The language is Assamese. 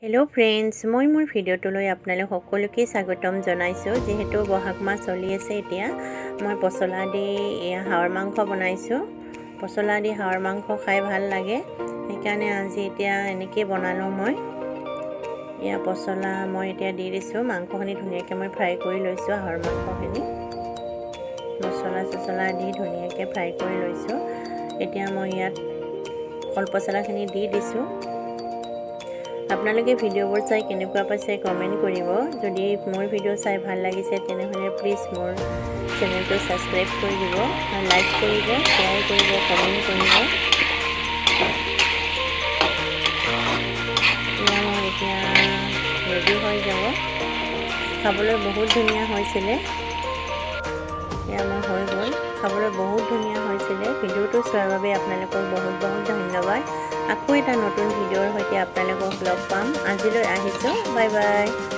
হেল্ল' ফ্ৰেণ্ডছ, মই মোৰ ভিডিঅ'টোলৈ আপোনালোক সকলোকে স্বাগতম জনাইছোঁ। যিহেতু বহাগ মাহ চলি আছে, এতিয়া মই পচলা দি এয়া হাঁহৰ মাংস বনাইছোঁ। পচলা দি হাঁহৰ মাংস খাই ভাল লাগে, সেইকাৰণে আজি এতিয়া এনেকৈ বনালোঁ মই। এয়া পচলা মই এতিয়া দি দিছোঁ। মাংসখিনি ধুনীয়াকৈ মই ফ্ৰাই কৰি লৈছোঁ। হাঁহৰ মাংসখিনি মছলা চছলা দি ধুনীয়াকৈ ফ্ৰাই কৰি লৈছোঁ। এতিয়া মই ইয়াত কল পচলাখিনি দি দিছোঁ। আপোনালোকে ভিডিঅ'বোৰ চাই কেনেকুৱা পাইছে কমেণ্ট কৰিব। যদি মোৰ ভিডিঅ' চাই ভাল লাগিছে, তেনেহ'লে প্লিজ মোৰ চেনেলটো ছাবস্ক্ৰাইব কৰি দিব, লাইক কৰিব, শ্বেয়াৰ কৰিব, কমেণ্ট কৰিব। এয়া মোৰ এতিয়া ৰেডি হৈ যাব। খাবলৈ বহুত ধুনীয়া হৈছিলে। এয়া মোৰ হৈ গ'ল। খাবলৈ বহুত ধুনীয়া হৈছিলে। ভিডিঅ'টো চোৱাৰ বাবে আপোনালোকক বহুত বহুত ধন্যবাদ। আকৌ এটা নতুন ভিডিঅ'ৰ সৈতে আপোনালোকক লগ পাম। আজিলৈ আহিছোঁ। Bye bye.